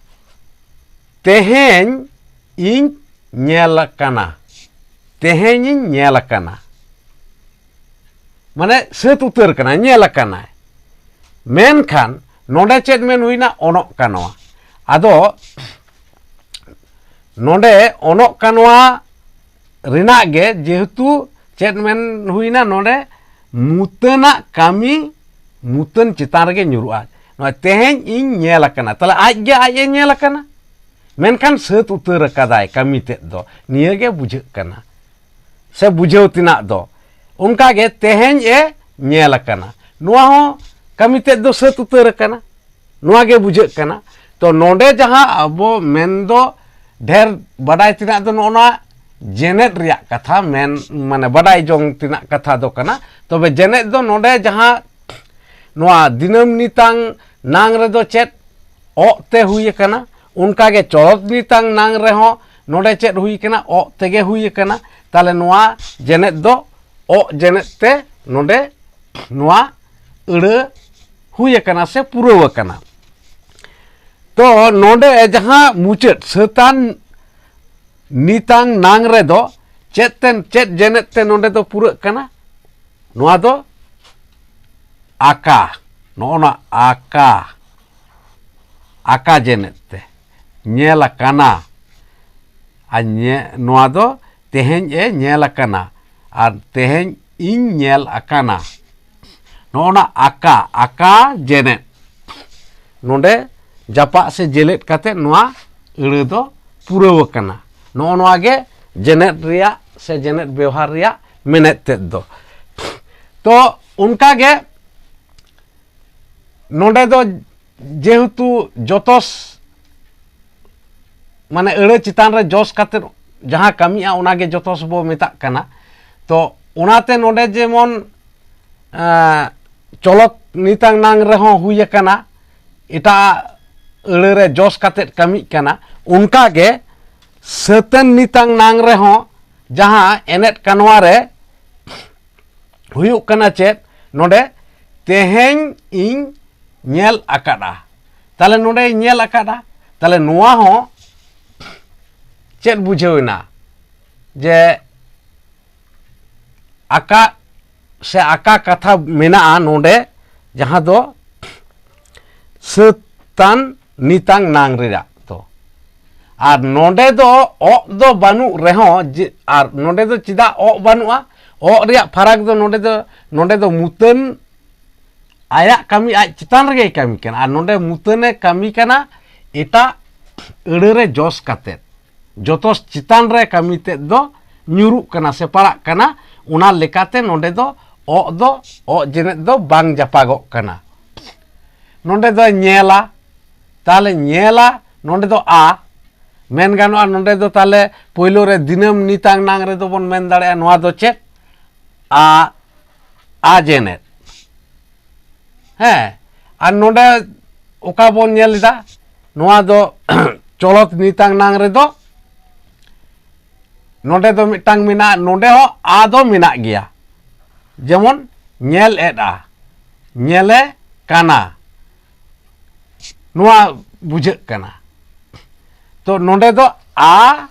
ᱛᱮᱦᱮᱧ ᱤᱧ ᱧᱮᱞ ᱟᱠᱟᱱᱟ, ᱛᱮᱦᱮᱧᱤᱧ ᱧᱮᱞ ᱟᱠᱟᱱᱟ, ᱢᱟᱱᱮ ᱥᱟᱹᱛ ᱩᱛᱟᱹᱨ ᱠᱟᱱᱟ, ᱧᱮᱞ ᱟᱠᱟᱱᱟᱭ᱾ ᱢᱮᱱᱠᱷᱟᱱ ᱱᱚᱰᱮ ᱪᱮᱫ ᱢᱮᱱ ᱦᱩᱭᱱᱟ? ᱚᱱᱚᱜ ᱠᱟᱱᱚᱣᱟ᱾ ᱟᱫᱚ ᱱᱚᱰᱮ ᱚᱱᱚᱜ ᱠᱟᱱᱚᱣᱟ ᱨᱮᱱᱟᱜ ᱜᱮ ᱡᱮᱦᱮᱛᱩ ᱪᱮᱫ ᱢᱮᱱ ᱦᱩᱭᱱᱟ? ᱱᱚᱰᱮ ᱢᱩᱛᱟᱹᱱᱟᱜ ᱠᱟᱹᱢᱤ ᱢᱩᱛᱟᱹᱱ ᱪᱮᱛᱟᱱ ᱨᱮᱜᱮ ᱧᱩᱨᱩᱜᱼᱟ᱾ ᱱᱚᱣᱟ ᱛᱮᱦᱮᱧ ᱤᱧ ᱧᱮᱞ ᱟᱠᱟᱱᱟ, ᱛᱟᱦᱞᱮ ᱟᱡ ᱜᱮ ᱟᱡ ᱮ ᱧᱮᱞ ᱟᱠᱟᱱᱟ, ᱢᱮᱱᱠᱷᱟᱱ ᱥᱟᱹᱛ ᱩᱛᱟᱹᱨ ᱟᱠᱟᱫᱟᱭ ᱠᱟᱹᱢᱤ ᱛᱮᱫ ᱫᱚ, ᱱᱤᱭᱟᱹ ᱜᱮ ᱵᱩᱡᱷᱟᱹᱜ ᱠᱟᱱᱟ ᱥᱮ ᱵᱩᱡᱷᱟᱹᱣ ᱛᱮᱱᱟᱜ ᱫᱚ᱾ ᱚᱱᱠᱟ ᱜᱮ ᱛᱮᱦᱮᱧ ᱮ ᱧᱮᱞ ᱟᱠᱟᱱᱟ, ᱱᱚᱣᱟ ᱦᱚᱸ ᱠᱟᱹᱢᱤ ᱛᱮᱫ ᱫᱚ ᱥᱟᱹᱛ ᱩᱛᱟᱹᱨ ᱟᱠᱟᱱᱟ, ᱱᱚᱣᱟ ᱜᱮ ᱵᱩᱡᱷᱟᱹᱜ ᱠᱟᱱᱟ᱾ ᱛᱚ ᱱᱚᱰᱮ ᱡᱟᱦᱟᱸ ᱟᱵᱚ ᱢᱮᱱ ᱫᱚ ᱰᱷᱮᱨ ᱵᱟᱰᱟᱭ ᱛᱮᱱᱟᱜ ᱫᱚ ᱱᱚᱜᱼᱚ ᱱᱚᱣᱟ ᱡᱮᱱᱮᱫ ᱨᱮᱭᱟᱜ ᱠᱟᱛᱷᱟ ᱢᱮᱱ, ᱢᱟᱱᱮ ᱵᱟᱰᱟᱭ ᱡᱚᱝ ᱛᱮᱱᱟᱜ ᱠᱟᱛᱷᱟ ᱫᱚ ᱠᱟᱱᱟ᱾ ᱛᱚᱵᱮ ᱡᱮᱱᱮᱫ ᱫᱚ ᱱᱚᱰᱮ ᱡᱟᱦᱟᱸ ᱱᱚᱣᱟ ᱫᱤᱱᱟᱹᱢ ᱱᱤᱛᱟᱝ ᱱᱟᱝ ᱨᱮᱫᱚ ᱪᱮᱫ ᱚᱜ ᱛᱮ ᱦᱩᱭ ᱟᱠᱟᱱᱟ, ᱚᱱᱠᱟ ᱜᱮ ᱪᱚᱨᱚᱛ ᱱᱤᱛᱟᱝ ᱱᱟᱝ ᱨᱮᱦᱚᱸ ᱱᱚᱰᱮ ᱪᱮᱫ ᱦᱩᱭ ᱟᱠᱟᱱᱟ? ᱚᱜ ᱛᱮᱜᱮ ᱦᱩᱭ ᱟᱠᱟᱱᱟ᱾ ᱛᱟᱦᱞᱮ ᱱᱚᱣᱟ ᱡᱮᱱᱮᱫ ᱫᱚ ᱚᱜ ᱡᱮᱱᱮᱫ ᱛᱮ ᱱᱚᱰᱮ ᱱᱚᱣᱟ ᱟᱹᱲᱟᱹ ᱦᱩᱭ ᱟᱠᱟᱱᱟ ᱥᱮ ᱯᱩᱨᱟᱹᱣ ᱟᱠᱟᱱᱟ᱾ ᱛᱚ ᱱᱚᱰᱮ ᱡᱟᱦᱟᱸ ᱢᱩᱪᱟᱹᱫ ᱥᱟᱹᱛᱟᱱ ᱱᱤᱛᱟᱝ ᱱᱟᱝ ᱨᱮᱫᱚ ᱪᱮᱫ ᱛᱮ, ᱪᱮᱫ ᱡᱮᱱᱮᱫ ᱛᱮ ᱱᱚᱰᱮ ᱫᱚ ᱯᱩᱨᱟᱹᱜ ᱠᱟᱱᱟ? ᱱᱚᱣᱟ ᱫᱚ ᱟᱠᱟ, ᱱᱚᱜᱼᱚ ᱱᱟ ᱟᱠᱟ, ᱟᱠᱟ ᱡᱮᱱᱮᱫ ᱛᱮ ᱧᱮᱞ ᱟᱠᱟᱱᱟ᱾ ᱟᱨ ᱧᱮ-, ᱱᱚᱣᱟ ᱫᱚ ᱛᱮᱦᱮᱧ ᱮ ᱧᱮᱞ ᱟᱠᱟᱱᱟ ᱟᱨ ᱛᱮᱦᱮᱧ ᱤᱧ ᱧᱮᱞ ᱟᱠᱟᱱᱟ᱾ ᱱᱚᱜᱼᱚ ᱱᱟ ᱟᱠᱟ, ᱟᱠᱟ ᱡᱮᱱᱮᱫ ᱱᱚᱰᱮ ᱡᱟᱯᱟᱜ ᱥᱮ ᱡᱮᱞᱮᱫ ᱠᱟᱛᱮ ᱱᱚᱣᱟ ᱟᱹᱲᱟᱹ ᱫᱚ ᱯᱩᱨᱟᱹᱣ ᱟᱠᱟᱱᱟ᱾ ᱱᱚᱜᱼᱚ ᱱᱚᱣᱟ ᱜᱮ ᱡᱮᱱᱮᱫ ᱨᱮᱭᱟᱜ ᱥᱮ ᱡᱮᱱᱮᱫ ᱵᱮᱣᱦᱟᱨ ᱨᱮᱭᱟᱜ ᱢᱮᱱᱮᱫ ᱛᱮᱫ ᱫᱚ᱾ ᱛᱚ ᱚᱱᱠᱟ ᱜᱮ ᱱᱚᱰᱮ ᱫᱚ ᱡᱮᱦᱮᱛᱩ ᱡᱚᱛᱚᱥ, ᱢᱟᱱᱮ ᱟᱹᱲᱟᱹ ᱪᱮᱛᱟᱱ ᱨᱮ ᱡᱚᱥ ᱠᱟᱛᱮ ᱡᱟᱦᱟᱸ ᱠᱟᱹᱢᱤᱜᱼᱟ, ᱚᱱᱟᱜᱮ ᱡᱚᱛᱚᱥ ᱵᱚ ᱢᱮᱛᱟᱜ ᱠᱟᱱᱟ᱾ ᱛᱚ ᱚᱱᱟᱛᱮ ᱱᱚᱰᱮ ᱡᱮᱢᱚᱱ, ᱮᱸ, ᱪᱚᱞᱚᱛ ᱱᱤᱛᱟᱝ ᱱᱟᱝ ᱨᱮᱦᱚᱸ ᱦᱩᱭ ᱟᱠᱟᱱᱟ, ᱮᱴᱟᱜ ᱟᱹᱲᱟᱹ ᱨᱮ ᱡᱚᱥ ᱠᱟᱛᱮ ᱠᱟᱹᱢᱤᱜ ᱠᱟᱱᱟ᱾ ᱚᱱᱠᱟᱜᱮ ᱥᱟᱹᱛᱟᱹᱱ ᱱᱤᱛᱟᱝ ᱱᱟᱝ ᱨᱮᱦᱚᱸ ᱡᱟᱦᱟᱸ ᱮᱱᱮᱫ ᱠᱟᱱᱣᱟ ᱨᱮ ᱦᱩᱭᱩᱜ ᱠᱟᱱᱟ ᱪᱮᱫ? ᱱᱚᱰᱮ ᱛᱮᱦᱮᱧ ᱤᱧ ᱧᱮᱞ ᱟᱠᱟᱫᱼᱟ᱾ ᱛᱟᱦᱞᱮ ᱱᱚᱰᱮ ᱧᱮᱞ ᱟᱠᱟᱫᱼᱟ, ᱛᱟᱦᱞᱮ ᱱᱚᱣᱟ ᱦᱚᱸ ᱪᱮᱫ ᱵᱩᱡᱷᱟᱹᱣ ᱮᱱᱟ? ᱡᱮ ᱟᱠᱟ ᱥᱮ ᱟᱠᱟ ᱠᱟᱛᱷᱟ ᱢᱮᱱᱟᱜᱼᱟ ᱱᱚᱰᱮ, ᱡᱟᱦᱟᱸ ᱫᱚ ᱥᱟᱹᱛᱟᱱ ᱱᱤᱛᱟᱝ ᱱᱟᱝ ᱨᱮᱭᱟᱜ ᱫᱚ᱾ ᱟᱨ ᱱᱚᱰᱮ ᱫᱚ ᱚᱜ ᱫᱚ ᱵᱟᱹᱱᱩᱜ ᱨᱮᱦᱚᱸ, ᱡᱮ, ᱟᱨ ᱱᱚᱰᱮ ᱫᱚ ᱪᱮᱫᱟᱜ ᱚᱜ ᱵᱟᱹᱱᱩᱜᱼᱟ? ᱚᱜ ᱨᱮᱭᱟᱜ ᱯᱷᱟᱨᱟᱠ ᱫᱚ ᱱᱚᱰᱮ ᱫᱚ, ᱱᱚᱰᱮ ᱫᱚ ᱢᱩᱛᱟᱹᱱ ᱟᱭᱟᱜ ᱠᱟᱹᱢᱤ ᱟᱡ ᱪᱮᱛᱟᱱ ᱨᱮᱜᱮᱭ ᱠᱟᱹᱢᱤ ᱠᱟᱱᱟ, ᱟᱨ ᱱᱚᱰᱮ ᱢᱩᱛᱟᱹᱱᱮ ᱠᱟᱹᱢᱤ ᱠᱟᱱᱟ ᱮᱴᱟᱜ ᱟᱹᱲᱟᱹ ᱨᱮ ᱡᱚᱥ ᱠᱟᱛᱮᱫ᱾ ᱡᱚᱛᱚ ᱪᱮᱛᱟᱱ ᱨᱮ ᱠᱟᱹᱢᱤ ᱛᱮᱫ ᱫᱚ ᱧᱩᱨᱩᱜ ᱠᱟᱱᱟ ᱥᱮ ᱯᱟᱲᱟᱜ ᱠᱟᱱᱟ, ᱚᱱᱟ ᱞᱮᱠᱟᱛᱮ ᱱᱚᱰᱮ ᱫᱚ ᱚᱜ ᱫᱚ, ᱚᱜ ᱡᱮᱱᱮᱫ ᱫᱚ ᱵᱟᱝ ᱡᱟᱯᱟᱜᱚᱜ ᱠᱟᱱᱟ᱾ ᱱᱚᱰᱮ ᱫᱚᱭ ᱧᱮᱞᱟ, ᱛᱟᱦᱞᱮ ᱧᱮᱞᱟ, ᱱᱚᱰᱮ ᱫᱚ ᱟ, ᱢᱮᱱ ᱜᱟᱱᱚᱜᱼᱟ, ᱱᱚᱰᱮ ᱫᱚ ᱛᱟᱦᱞᱮ ᱯᱳᱭᱞᱳ ᱨᱮ ᱫᱤᱱᱟᱹᱢ ᱱᱤᱛᱟᱝ ᱱᱟᱝ ᱨᱮᱫᱚ ᱵᱚᱱ ᱢᱮᱱ ᱫᱟᱲᱮᱭᱟᱜᱼᱟ, ᱱᱚᱣᱟ ᱫᱚ ᱪᱮᱫ? ᱟ, ᱟ ᱡᱮᱱᱮᱫ᱾ ᱦᱮᱸ, ᱟᱨ ᱱᱚᱰᱮ ᱚᱠᱟ ᱵᱚᱱ ᱧᱮᱞ ᱮᱫᱟ, ᱱᱚᱣᱟ ᱫᱚ ᱪᱚᱞᱚᱛ ᱱᱤᱛᱟᱝ ᱱᱟᱝ ᱨᱮᱫᱚ ᱱᱚᱰᱮ ᱫᱚ ᱢᱤᱫᱴᱟᱝ ᱢᱮᱱᱟᱜᱼᱟ, ᱱᱚᱰᱮ ᱦᱚᱸ ᱟ ᱫᱚ ᱢᱮᱱᱟᱜ ᱜᱮᱭᱟ᱾ ᱡᱮᱢᱚᱱ ᱧᱮᱞ ᱮᱫᱼᱟ, ᱧᱮᱞᱮ ᱠᱟᱱᱟ, ᱱᱚᱣᱟ ᱵᱩᱡᱷᱟᱹᱜ ᱠᱟᱱᱟ᱾ ᱛᱚ ᱱᱚᱰᱮ ᱫᱚ ᱟ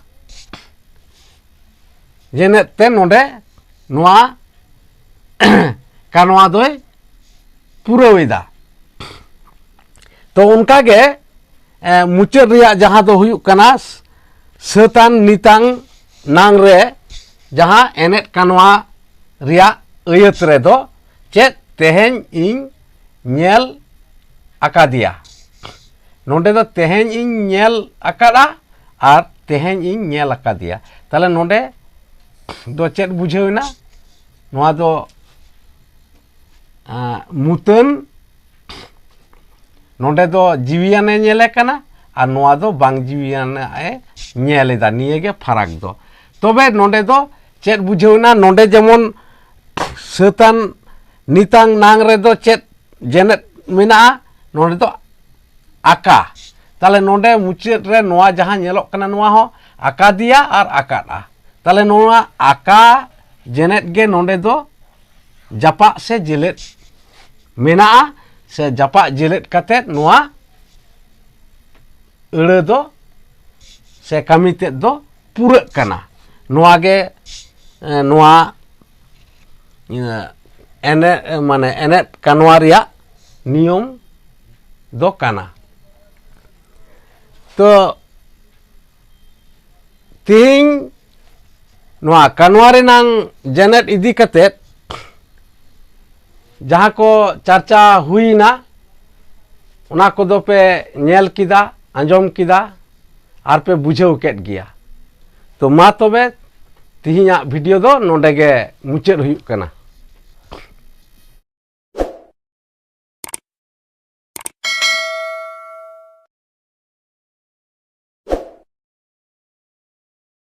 ᱡᱮᱱᱮᱫ ᱛᱮ ᱱᱚᱰᱮ ᱱᱚᱣᱟ ᱠᱟᱱᱣᱟ ᱫᱚᱭ ᱯᱩᱨᱟᱹᱣ ᱮᱫᱟ᱾ ᱛᱚ ᱚᱱᱠᱟᱜᱮ, ᱮ, ᱢᱩᱪᱟᱹᱫ ᱨᱮᱭᱟᱜ ᱡᱟᱦᱟᱸ ᱫᱚ ᱦᱩᱭᱩᱜ ᱠᱟᱱᱟ ᱥᱟᱹᱛᱟᱱ ᱱᱤᱛᱟᱝ ᱱᱟᱝ ᱨᱮ ᱡᱟᱦᱟᱸ ᱮᱱᱮᱫ ᱠᱟᱱᱣᱟ ᱨᱮᱭᱟᱜ ᱟᱹᱭᱟᱹᱛ ᱨᱮᱫᱚ ᱪᱮᱫ? ᱛᱮᱦᱮᱧ ᱤᱧ ᱧᱮᱞ ᱟᱠᱟᱫᱮᱭᱟ᱾ ᱱᱚᱰᱮ ᱫᱚ ᱛᱮᱦᱮᱧ ᱤᱧ ᱧᱮᱞ ᱟᱠᱟᱫᱼᱟ ᱟᱨ ᱛᱮᱦᱮᱧ ᱤᱧ ᱧᱮᱞ ᱟᱠᱟᱫᱮᱭᱟ᱾ ᱛᱟᱦᱞᱮ ᱱᱚᱰᱮ ᱫᱚ ᱪᱮᱫ ᱵᱩᱡᱷᱟᱹᱣ ᱮᱱᱟ? ᱱᱚᱣᱟ ᱫᱚ, ᱟᱸ, ᱢᱩᱛᱟᱹᱱ ᱱᱚᱰᱮ ᱫᱚ ᱡᱤᱣᱤᱭᱟᱱᱮ ᱧᱮᱞᱮ ᱠᱟᱱᱟ ᱟᱨ ᱱᱚᱣᱟ ᱫᱚ ᱵᱟᱝ ᱡᱤᱣᱤᱭᱟᱱᱟᱜ ᱮ ᱧᱮᱞ ᱮᱫᱟ᱾ ᱱᱤᱭᱟᱹ ᱜᱮ ᱯᱷᱟᱨᱟᱠ ᱫᱚ᱾ ᱛᱚᱵᱮ ᱱᱚᱰᱮ ᱫᱚ ᱪᱮᱫ ᱵᱩᱡᱷᱟᱹᱣ ᱮᱱᱟ? ᱱᱚᱰᱮ ᱡᱮᱢᱚᱱ ᱥᱟᱹᱛᱟᱱ ᱱᱤᱛᱟᱝ ᱱᱟᱝ ᱨᱮᱫᱚ ᱪᱮᱫ ᱡᱮᱱᱮᱫ ᱢᱮᱱᱟᱜᱼᱟ? ᱱᱚᱰᱮ ᱫᱚ ᱟᱠᱟ᱾ ᱛᱟᱦᱞᱮ ᱱᱚᱰᱮ ᱢᱩᱪᱟᱹᱫ ᱨᱮ ᱱᱚᱣᱟ ᱡᱟᱦᱟᱸ ᱧᱮᱞᱚᱜ ᱠᱟᱱᱟ, ᱱᱚᱣᱟ ᱦᱚᱸ ᱟᱠᱟᱫᱤᱭᱟ ᱟᱨ ᱟᱠᱟᱫᱼᱟ᱾ ᱛᱟᱦᱞᱮ ᱱᱚᱣᱟ ᱟᱠᱟ ᱡᱮᱱᱮᱫ ᱜᱮ ᱱᱚᱰᱮ ᱫᱚ ᱡᱟᱯᱟᱜ ᱥᱮ ᱡᱮᱞᱮᱫ ᱢᱮᱱᱟᱜᱼᱟ, ᱥᱮ ᱡᱟᱯᱟᱜ ᱡᱮᱞᱮᱫ ᱠᱟᱛᱮᱫ ᱱᱚᱣᱟ ᱟᱹᱲᱟᱹ ᱫᱚ ᱥᱮ ᱠᱟᱹᱢᱤ ᱛᱮᱫ ᱫᱚ ᱯᱩᱨᱟᱹᱜ ᱠᱟᱱᱟ᱾ ᱱᱚᱣᱟ ᱜᱮ, ᱮ, ᱱᱚᱣᱟ, ᱮ, ᱮᱱᱮ-, ᱢᱟᱱᱮ ᱮᱱᱮᱫ ᱠᱟᱱᱣᱟ ᱨᱮᱭᱟᱜ ᱱᱤᱭᱚᱢ ᱫᱚ ᱠᱟᱱᱟ᱾ ᱛᱚ ᱛᱮᱦᱮᱧ ᱱᱚᱣᱟ ᱠᱟᱱᱣᱟ ᱨᱮᱱᱟᱝ ᱡᱮᱱᱮᱫ ᱤᱫᱤ ᱠᱟᱛᱮᱫ ᱡᱟᱦᱟᱸ ᱠᱚ ᱪᱟᱨᱪᱟ ᱦᱩᱭᱱᱟ, ᱚᱱᱟ ᱠᱚᱫᱚ ᱯᱮ ᱧᱮᱞ ᱠᱮᱫᱟ, ᱟᱸᱡᱚᱢ ᱠᱮᱫᱟ ᱟᱨ ᱯᱮ ᱵᱩᱡᱷᱟᱹᱣ ᱠᱮᱫ ᱜᱮᱭᱟ᱾ ᱛᱚ ᱢᱟ ᱛᱚᱵᱮ ᱛᱮᱦᱮᱧᱟᱜ ᱵᱷᱤᱰᱤᱭᱳ ᱫᱚ ᱱᱚᱰᱮ ᱜᱮ ᱢᱩᱪᱟᱹᱫ ᱦᱩᱭᱩᱜ ᱠᱟᱱᱟ᱾